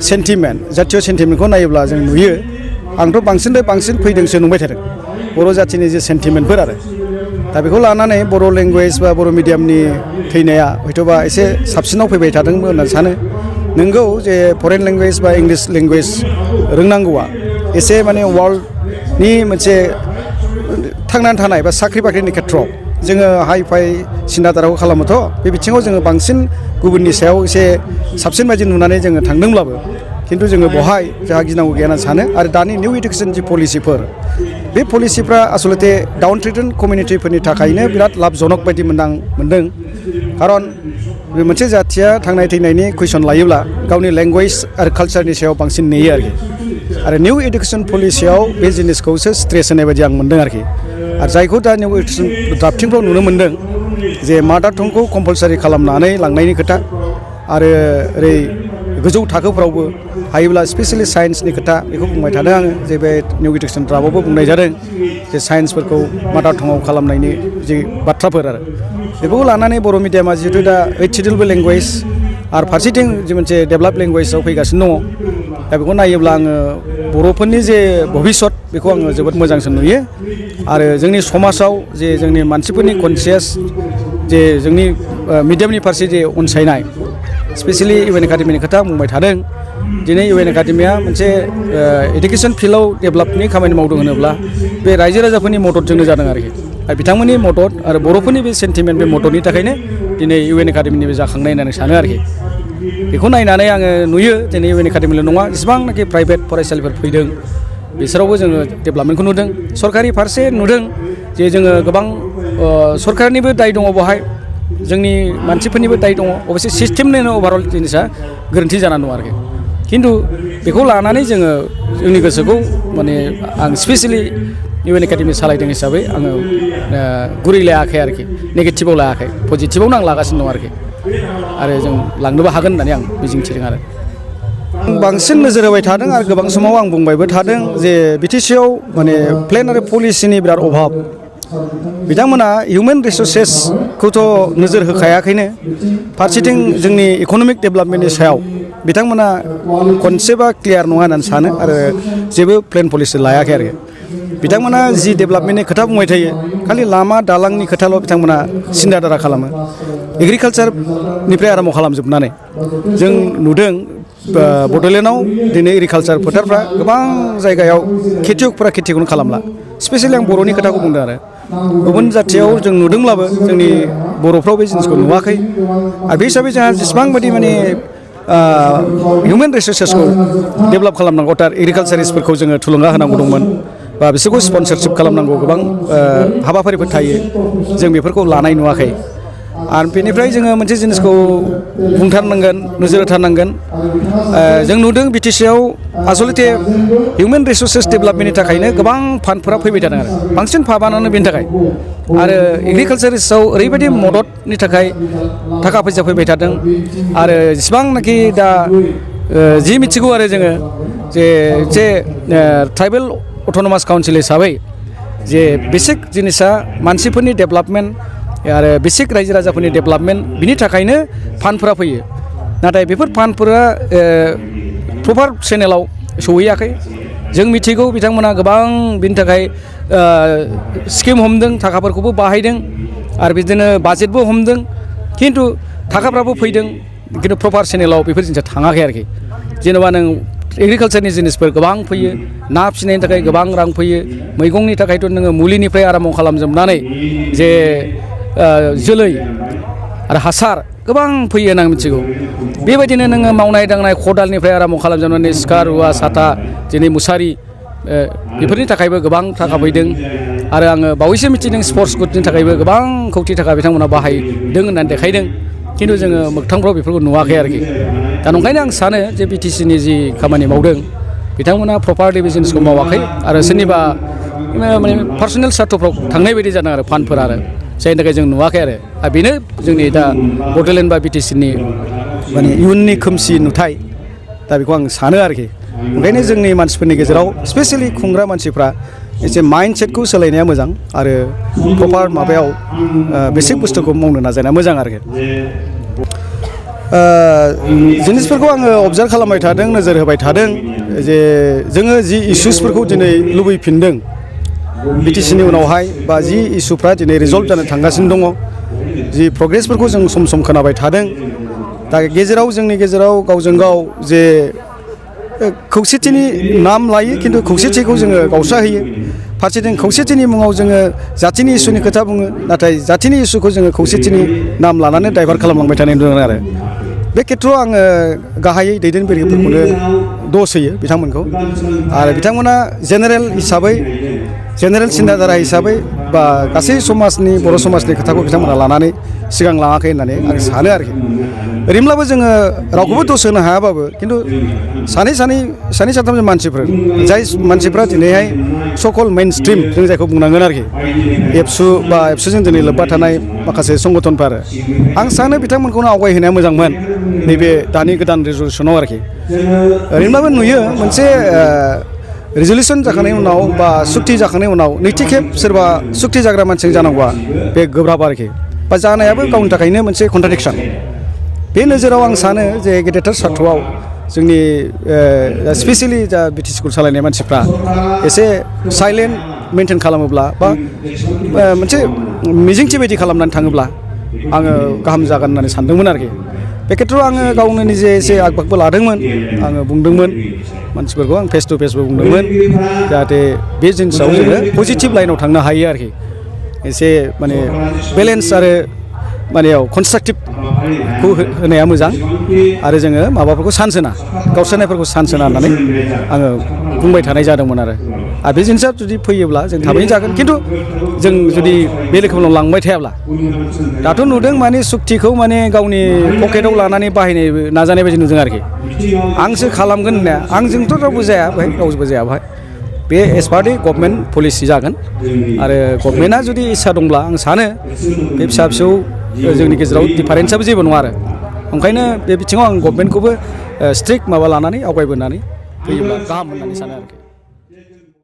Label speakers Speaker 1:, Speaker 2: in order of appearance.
Speaker 1: sentiment जातीय सेन्टिमेन्टखौ नायोब्ला जों नुयो आंथ' बांसिन फैदोंसो नुबाय थादों बर' जाथिनि जे सेन्टिमेन्टफोर आरो दा बेखौ लानानै बर' लेंगुवेज बा बर' मिडियामनि थैनाया हयथ'बा एसे साबसिनाव फैबाय थादोंबो होननानै सानो नोंगौ जे फरेन लेंगुवेज बा इंलिश लेंगुवेज रोंनांगौआ एसे माने वर्ल्डनि मोनसे थांनानै थानाय बा साख्रि बाख्रिनि खेथ्रआव जोङो हाइ फाइ सिन्थाधाराखौ खालामोथ' बे बिथिङाव जोङो बांसिन गुबुननि सायाव एसे साबसिन बायदि नुनानै जोङो थांदोंब्लाबो खिन्थु जोङो बहाय जोंहा गिनांगौ गैया होननानै सानो आरो दानि निउ इडुकेसन जि पलिसिफोर बे पलिसिफ्रा आसलते डाउन ट्रिटेड कमिउनिटिफोरनि थाखायनो बिराद लाबजनक बायदि मोनदों खारन बे मोनसे जाथिया थांनाय थैनायनि कुइसन लायोब्ला गावनि लेंगुवेज आरो कालचारनि सायाव बांसिन नेयो आरो निउ इडुकेसन पलिसियाव बे जिनिसखौसो स्ट्रेस होनाय बायदि आं मोनदों आरो जायखौ दा निउ इडुकेसन ड्राफ्टिंफ्राव नुनो मोनदों जे मादार टंखौ कम्पालसारि खालामनानै लांनायनि खोथा आरो ओरै गोजौ थाखोफ्रावबो हायोब्ला स्पेसियेलि साइन्सनि खोथा बेखौ बुंबाय थादों आङो जे बे निउ इडुकेसन ड्राफ्टआवबो बुंनाय जादों जे साइन्सफोरखौ मादार टंआव खालामनायनि जि बाथ्राफोर आरो बेखौ लानानै बर' मिडियामा जिहेतु दा ओइथ सिडिउलबो लेंगुवेज आरो फारसेथिं जे मोनसे डेभेलप लेंगुवेजाव फैगासिनो दङ दा बेखौ नायोब्ला आङो बर'फोरनि जे भबिष्यत बेखौ आङो जोबोद मोजांसिन नुयो आरो जोंनि समाजाव जे जोंनि मानसिफोरनि कनसियास जे जोंनि मिडियामनि फारसे जे अनसायनाय स्पेसियेलि इउ एन एकाडेमिनि खोथा बुंबाय थादों दिनै इउ एन एकाडेमिया मोनसे इडुकेसन फिल्डआव डेभेलपनि खामानि मावदों होनोब्ला बे रायजो राजाफोरनि मददजोंनो जादों आरोखि आरो बिथांमोननि मदद आरो बर'फोरनि बे सेन्टिमेन्ट बे मददनि थाखायनो दिनै इउ एन एकाडेमिनि बे जाखांनाय होननानै सानो आरोखि बेखौ नायनानै आङो नुयो दिनै इउ एन एकाडेमिल' नङा जेसेबांनाखि प्राइभेट फरायसालिफोर फैदों बिसोरावबो जोङो डेभेलपमेन्टखौ नुदों सरकारि फारसे नुदों जे जोङो गोबां सरकारनिबो दाय दङ बहाय जोंनि मानसिफोरनिबो दाय दङ अबयसे सिस्टेमनिनो अभारअल जिनिसा गोरोन्थि जानानै दं आरोखि खिन्थु बेखौ लानानै जोङो जोंनि गोसोखौ माने आं स्पेसियेलि इउ एन एकाडेमि सालायदों हिसाबै आङो गुरै लायाखै आरोखि नेगेटिभाव लायाखै पजिटिभावनो आं लागासिनो दं आरोखि आरो जों लांनोबो हागोन होननानै आं मिजिंथिदों आरो बांसिन नोजोर होबाय थादों आरो गोबां समाव आं बुंबायबो थादों जे बिटिसिआव माने प्लेन आरो पलिसिनि बिराद अभाब बिथांमोना हिउमेन रिसोर्सेसखौथ' नोजोर होखायाखैनो फारसेथिं जोंनि इक'नमिक डेभेलपमेन्टनि सायाव बिथांमोना कनसेप्टआ क्लियार नङा होननानै सानो आरो जेबो प्लेन पलिसि लायाखै आरो बिथांमोना जि डेभेलपमेन्टनि खोथा बुंबाय थायो खालि लामा दालांनि खोथाल' बिथांमोना सिन्थाधारा खालामो एग्रिकालचारनिफ्राय आराम्भ खालामजोबनानै जों नुदों बड'लेण्डआव दिनै एग्रिकालचार फोथारफ्रा गोबां जायगायाव खेथियकफोरा खेथिखौनो खालामला स्पेसियेलि आं बर'नि खोथाखौ बुंदों आरो गुबुन जाथियाव जों नुदोंब्लाबो जोंनि बर'फ्राव बे जिनिसखौ नुवाखै आरो बे हिसाबै जोंहा जेसेबां बायदि माने हिउमेन रिसोर्सेसखौ डेभेलप खालामनांगौ दा एग्रिकालचारिस्टफोरखौ जोङो थुलुंगा होनांगौ दंमोन बा बिसोरखौ स्पन्सरशिप खालामनांगौ गोबां हाबाफारिफोर थायो जों बेफोरखौ लानाय नुवाखै आरो बेनिफ्राय जोङो मोनसे जिनिसखौ बुंथारनांगोन नोजोर होथारनांगोन जों नुदों बिटिसिआव आसलते हिउमेन रिसोर्सेस डेभेलपमेन्टनि थाखायनो गोबां फान्डफोरा फैबाय थादों आरो बांसिन फान्डआनो बेनि थाखाय आरो एग्रिकालचारिस्टआव ओरैबायदि मददनि थाखाय थाखा फैसा फैबाय थादों आरो जेसेबांनाखि दा जि मिथिगौ आरो जोङो जे ट्राइबेल अट'नमास काउन्सिल हिसाबै जे बेसिक जिनिसा मानसिफोरनि डेभेलपमेन्ट आरो बेसिक रायजो राजाफोरनि डेभेलपमेन्ट बिनि थाखायनो फान्डफोरा फैयो नाथाय बेफोर फान्डफोरा प्रपार चेनेलाव सहैयाखै जों मिथिगौ बिथांमोना गोबां बिनि थाखाय स्किम हमदों थाखाफोरखौबो बाहायदों आरो बिदिनो बाजेटबो हमदों खिन्थु थाखाफ्राबो फैदों खिन्थु प्रपार चेनेलाव बेफोर जिनिसा थाङाखै आरोखि जेनेबा नों एग्रिकालचारनि जिनिसफोर गोबां फैयो ना फिसिनायनि थाखाय गोबां रां फैयो मैगंनि थाखायथ' नोङो मुलिनिफ्राय आराम्भ खालामजोबनानै जे जोलै आरो हासार गोबां फैयो होनना मिथिगौ बेबायदिनो नोङो मावनाय दांनाय खदालनिफ्राय आराम्भ खालामजोबनानै सिखा रुवा साथा दिनै मुसारि बेफोरनि थाखायबो गोबां थाखा फैदों आरो आङो बावैसो मिथिदों स्पर्ट्स गुडनि थाखायबो गोबां कौटि थाखा बिथांमोना बाहायदों होननानै देखायदों खिन्थु जोङो मोगथांफ्राव बेफोरखौ नुवाखै आरोखि दा नंखायनो आं सानो जे बिटिसिनि जि खामानि मावदों बिथांमोना प्रपारलि बे जिनिसखौ मावाखै आरो सोरनिबा माने पार्सनेल स्वार्थफ्राव थांनाय बायदि जादों आरो फान्डफोर आरो जायनि थाखाय जों नुवाखै आरो बेनो जोंनि दा बड'लेण्ड बा बिटिसिनि माने इयुननि खोमसि नुथाय दा बेखौ आं सानो आरोखि ओंखायनो जोंनि मानसिफोरनि गेजेराव स्पेसियेलि खुंग्रा मानसिफ्रा एसे माइन्डसेटखौ सोलायनाया मोजां आरो प्रपार माबायाव बेसिक बुस्थुखौ मावनो नाजानाया मोजां आरोखि जिनिसफोरखौ आङो अबजार्भ खालामबाय थादों नोजोर होबाय थादों जे जोङो जि इस्युसफोरखौ दिनै लुबैफिनदों बिटिसिनि उनावहाय बा जि इस्युफ्रा दिनै रिजल्भ जानो थांगासिनो दङ जि प्रग्रेसफोरखौ जों सम सम खोनाबाय थादों दा गेजेराव जोंनि गेजेराव गावजों गाव जे खौसेथिनि नाम लायो खिन्थु खौसेथिखौ जोङो गावस्राहोयो फारसेथिं खौसेथिनि मुङाव जोङो जाथिनि इस्युनि खोथा बुङो नाथाय जाथिनि इस्युखौ जोङो खौसेथिनि नाम लानानै डाइभार्ट खालामलांबाय थानाय नुदों आरो बे खेथ्रआव आङो गाहायै दैदेनगिरिफोरखौनो दस होयो बिथांमोनखौ आरो बिथांमोना जेनेरेल सिन्ताधारा हिसाबै बा गासै समाजनि बर' समाजनि खोथाखौ बिथांमोना लानानै सिगां लाङाखै होननानै आं सानो आरोखि ओरैनोब्लाबो जोङो रावखौबो दस होनो हायाबाबो खिन्थु सानै साथामजों मानसिफोर जाय मानसिफ्रा दिनैहाय सकल मेइन स्ट्रिम जों जायखौ बुंनांगोन आरोखि एबसुजों दिनै लोब्बा थानाय माखासे संगठनफोर आं सानो बिथांमोनखौनो आवगायहोनाया मोजांमोन नैबे दानि गोदान रेजलिउसनाव आरोखि ओरैनोब्लाबो नुयो मोनसे रिजलिउसन जाखांनायनि उनाव बा सुक्ति जाखांनायनि उनाव नैथि खेब सोरबा सुक्ति जाग्रा मानसिजों जानांगौआ बे गोब्राब आरोखि बा जानायाबो गावनि थाखायनो मोनसे कन्ट्राडिक्सन बे नोजोराव आं सानो जे गेदेरथार सार्थआव जोंनि स्पेसियेलि जा बिटि स्कुल सालायनाय मानसिफ्रा एसे साइलेन्ट मेनटेन खालामोब्ला बा मोनसे मिजिंथि बायदि खालामनानै थाङोब्ला आङो गाहाम जागोन होननानै सानदोंमोन आरोखि बे खेथ्रआव आङो गावनो निजे एसे आगबागबो लादोंमोन आङो बुंदोंमोन मानसिफोरखौ आं फेस टु फेसबो बुंदोंमोन जाहाथे बे जिनिसआव जोङो पजिटिभ लाइनाव थांनो हायो आरोखि एसे माने बेलेन्स आरो माने कनस्ट्राक्टिभखौ होनाया मोजां आरो जोङो माबाफोरखौ सान्स होना गावस्रानायफोरखौ सान्स होना होननानै आङो बुंबाय थानाय जादोंमोन आरो बे जिनिसा जुदि फैयोब्ला जों थाबैनो जागोन खिन्थु जों जुदि बे रोखोमाव लांबाय थायाब्ला दाथ' नुदों माने सुक्तिखौ माने गावनि पकेटाव लानानै बाहायनो नाजानाय बायदि नुदों आरोखि आंसो खालामगोन होननाया आंजोंथ' रावबो जाया बेहाय रावबो जाया बेहाय बे एस पार दि गभर्नमेन्ट पलिसि जागोन आरो गभर्नमेन्टआ जुदि इस्सा दंब्ला आं सानो बे फिसा फिसौ जोंनि गेजेराव डिफारेन्सआबो जेबो नङा आरो ओंखायनो बे बिथिङाव आं गभर्नमेन्टखौबो स्ट्रिक्ट माबा लानानै आवगायबोनानै फैयोब्ला गाहाम होननानै सानो आरोखि